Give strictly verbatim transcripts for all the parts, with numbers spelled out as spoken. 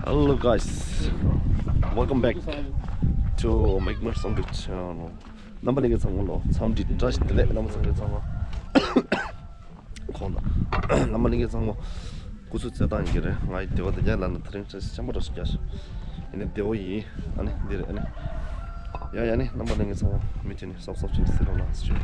Hello guys, welcome back to McMurray Songkyu channel. རྣམ་པ་ལྷན་རྒྱས་ཚང་མ་ལོ་འཚམས་འདྲི་བཀྲ་ཤིས་བདེ་ལེགས། རྣམ་པ་ཚང་མ་ཚང་མ་ཁོང་དང་རྣམ་པ་ལྷན་རྒྱས་ཚང་མ་སྐུ་གཟུགས་མཛེས་སྟངས་ཡིན་གྱི་རེད། ང་ཡི་བདེ་བ་དེ་རྒྱ་ལ་ན་དེ་རིང་ཅན་ཤམ་པ་རོ་ཞིག་རྒྱ་ཞིག་ཡིན་ནི་བདེ་བོ་ཡིན། ཨ་ནི་འདི་རེད། ཨ་ནི་ཡ་ཡ་ནི་རྣམ་པ་ལྷན་རྒྱས་ཚང་མ་མི་དེ་ནི་སོབ་སོབ་ཅིག་སི་རོ་ལ་སི་ཆུ།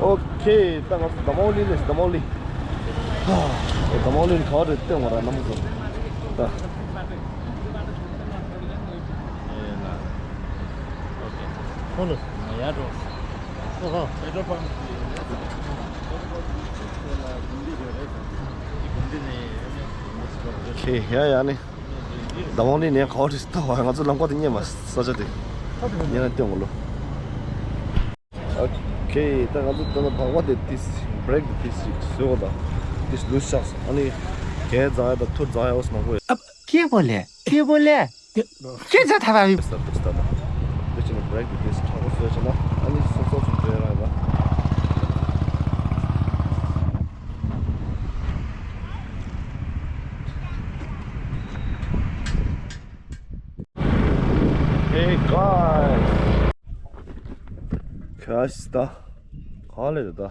ཨོ་ཁེ། ད་ང་ཚོ་དམ་བོ་ལི་ལས། དམ་བོ་ལི། ཨེ་དམ་བོ་ལི་ག་རེ་བསྟན་བ་ར་ནམ་ཚོ། ད། ཁོ་ལ་ཡ་འགྲོ། ཁེ་ཡ་ཡ་ནི། དམ་བོ་ལི་ནས་ག་རེ་ལྟ་བ། ང་ཚོ་ལམ་ཁ་དེ་རྙེད་མ་ས་ཆ་དེ་རྙེད་ན་སྟོན་གོ་ལོ། ཨོ་ཁེ། ད་ང་ཚོ་ད་ལྟ་བག་པ་དེ་ཏིས་བྷེ་རེག་དེ་ཏིས་ཞིག་བཟོས་གོ། ད་ཏིས་ལུས་ཤག་ཨ་ནི་གས་རྫ་ཡ་དང་ཐུར་རྫ་ཡ་འོ་སི་མང་པོ་ཡོད། ཨ་ཁེ་པོ་ལེ། ཁེ་པོ་ལེ། ཁེ་རྫ་ཐ་བ་བི། ས་ཏིས་ད་ད་ཏིས་ཅི་ནི་བྷེ་རེག་དེ་ཏིས་ཁྲག་པོ་བཟོས་ཆ་ན་ཨ་ནི་སོ་སོ་སུ་བཟོས་ར་ཡ། Hey guys. ཁ་ཤི་ད། ག་ལེ་ད།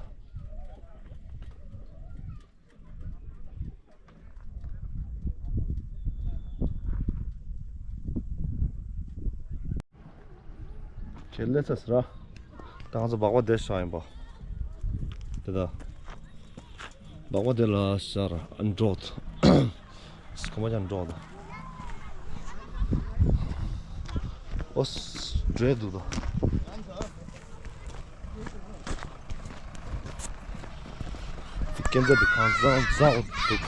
ཁྱེད་ལས་ཚ་ཟེར་ར། ད་ང་ཚོ་སྦག་སྦག་དེ་ཤ་ཡིན་པ། དེ་ད། སྦག་སྦག་དེ་ལ་ཤ་ར་ཨ་འགྲོ། སྐུ་མ་ཅང་འགྲོ་ད། ཨོ་སི་འདྲེ་འདུག་ད། སྐྱེ་འཛབ་དེ་གང་བཟང་བཟང་འདུག་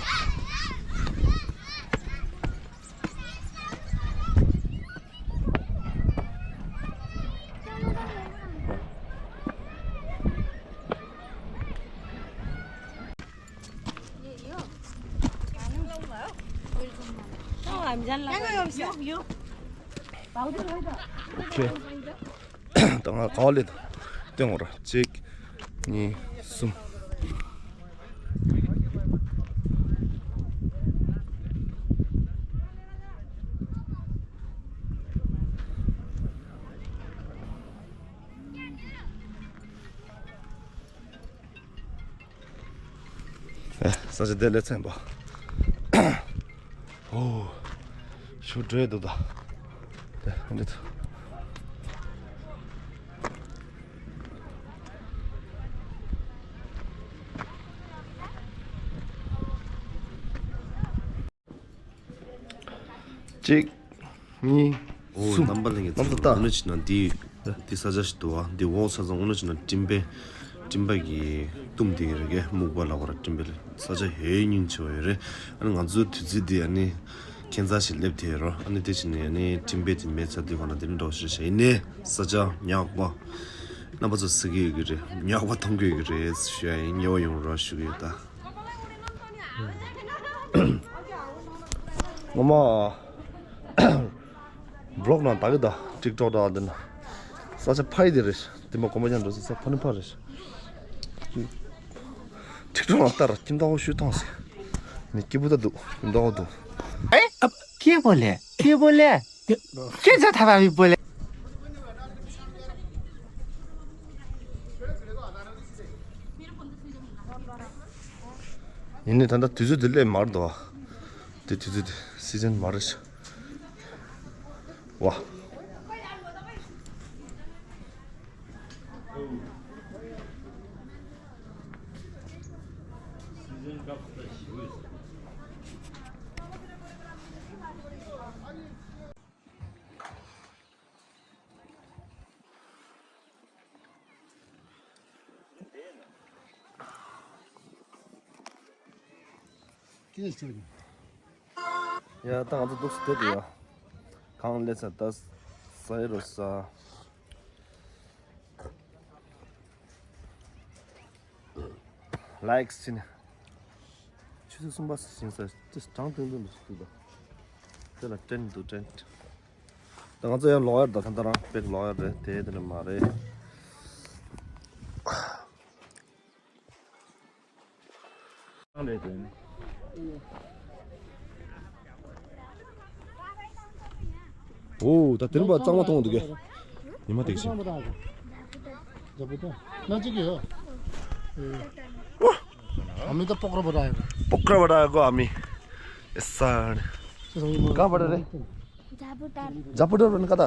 ད་ང་ག་ལེ་ད་སྟོན་འོ་ར། གཅིག་གཉིས། གསུམ། ཨེ། ས་ཆ་དེ་ལས་ཚན་པ། ཨོ། ཤུ་འདྲེ་འདུག་ད། དེ་འདྲེ་འདུག་གཅིག་གཉིས། ཨོ། གསུམ། རྣམ་པ་ལྷན་རྒྱས་ཚོ། རྣམ་པ་ལྟ། ཨ་ནི་ཕྱི་ན་འདི་འདི་ས་ཆ་ཞིག་འདུག་བ། འདི་འོག་ས་ཚང་ཨ་ནི་ཕྱི་ན་སྤྲིན་པའི་སྤྲིན་པ་གི་གཏུམ་དེ་རེད་གེ། སྨུག་པ་ལ་བར་སྤྲིན་པའི་ས་ཆ་ཧེ་སྙིང་ཆེ་བ་ཡོད་རེད། ཨ་ནི་ང་ཚོའི་དུས་ཚོད་འདི་ཨ་ནི་ཁྱད་མཚར་ཞིག་སླེབས་དེ་རོ། ཨ་ནི་དེ་ཕྱི་ནས་ཨ་ནི་སྤྲིན་པའི་དེ་མེད་ཚ་དུས་གང་ལ་དེ་ནི་འགྲོ་ཤེས་ཤེས་ཡིན་ནས་ས་ཆ་ཉག་པ་རྣམ་པ་ཚོ་གཟིགས་ཀྱི་ཡོད་ཀྱི་རེད། ཉག་པ་མཐོང་གི་ཡོད་ཀྱི་རེད་ཞུ་ཡ་ཡིན། ཉེ་བ་ཡོང་རོགས་ཞུ་གི་ཡོད་ད། ངོ་མ། བི་ལོག་ནང་ད་གི་ད་ཊིག་ཊོག་ད་འདི་ན། ས་ཆ་ཕའི་དེ་རེད། དེ་མ་གོམ་པ་ཅང་འགྲོ་ས་ས་ཕ་ནི་ཕ་རེད། ཊིག་ཊོག་ནང་ལྟར་ཁྱིམ་ཐོག་ཤུ་ཐོང་སི། ནི་སྐྱིད་པོ་ད་འདུག་ཁྱིམ་ཐོག་འདུག་ཨེ། ཨ་ཁེ་པོ་ལེ། ཁེ་པོ་ལེ། ཁྱེད་ཚ་ཐ་བ་བི་པོ་ལེ། ཡིན་ནི་ད་ལྟ་དུས་ཚོད་འདི་སླེབས་མར་འདུག་ཨ། དེ་དུས་ཚོད་དེ་སི་ཛན་མ་རེད། ཝ། ཡ། ད་ང་ཚོ་འདུག་སེ་བསྡད་དེ་ཡ། གང་སླེབས་ས་ད་ཟ་ཡི་རོ་ཟ། ལའིཀ་སི་བྱས་ནས། ཆུ་ཚོད་གསུམ་པ་ཞིང་ས་དེ་གྲང་ཐུང་ཐུང་འདུག་འདུག་ད། དེ་ལ་ཏྲེན་འདུག་ཏྲེན། ད་ང་ཚོ་ཡང་ལོག་ཡར་ད་ད་ལྟ་རང་པེག་ལོག་ཡར་རེད་དེ་དེ་ནས་མ་རེད། ཨོ་ད་དེ་རིང་པ་གཙང་མ་མཐོང་འདུག་གས། ཉི་མ་དེ་ཞིག་ཨ་མི་ད་པོག་ར་བ་ར་ཡོད། པོག་ར་བ་ར་གོ་ཨ་མི། ཨེ་ས། ག་བ་ར་རེད། ཛ་པུ་ཏར། ཛ་པུ་ཏར་ནི་ཀ་ད།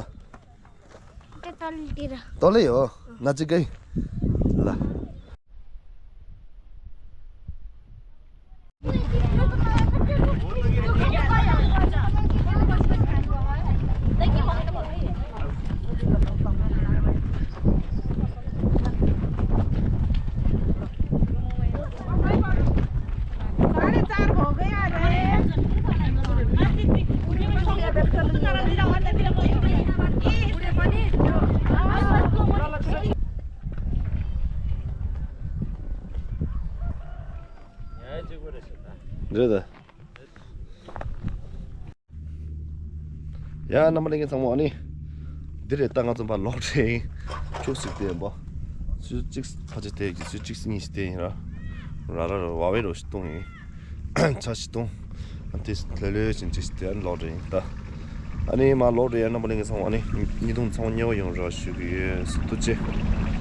ཏེ་ཏོལ་ཏི་ར། ཏོལ་ཡོ། ན་ཅི་གེ། ལ། རེད་ད། ཡ་རྣམ་པ་ལྷན་རྒྱས་ཚང་མ་ཨ་ནི། འདི་རེད་ད་ང་ཚོ་ཕར་ལོག་འགྲོ་ཡིན། ཁྱུག་ཙིག་དེ་ཡིན་པ། ཆུ་ཚོད་གཅིག་ཕལ་ཆེར་དེ་ཡིན། ཆུ་ཚོད་གཅིག་གཉིས་ཤིག་དེ་ཡིན་ར། ར་ར་ར་བ་བའི་རོ་ཞིག་བཏུང་ཡིན། ཆ་ཞིག་བཏུང་། ཨ་དེ་ལྷོད་ལྷོད་ཅིག་ཅིག་དེ་ཨ་ནི་ལོག་འགྲོ་ཡིན་ད། ཨ་ནི་མར་ལོག་འགྲོ་ཡ་རྣམ་པ་ལྷན་རྒྱས་ཚང་མ་ཨ་ནི་ཉིས་སྟོང་ཚང་མ་མཉེས་པོ་ཡོང་རོགས་ཞུ་གི་ཡོད། ཐུགས་རྗེ་ཆེ།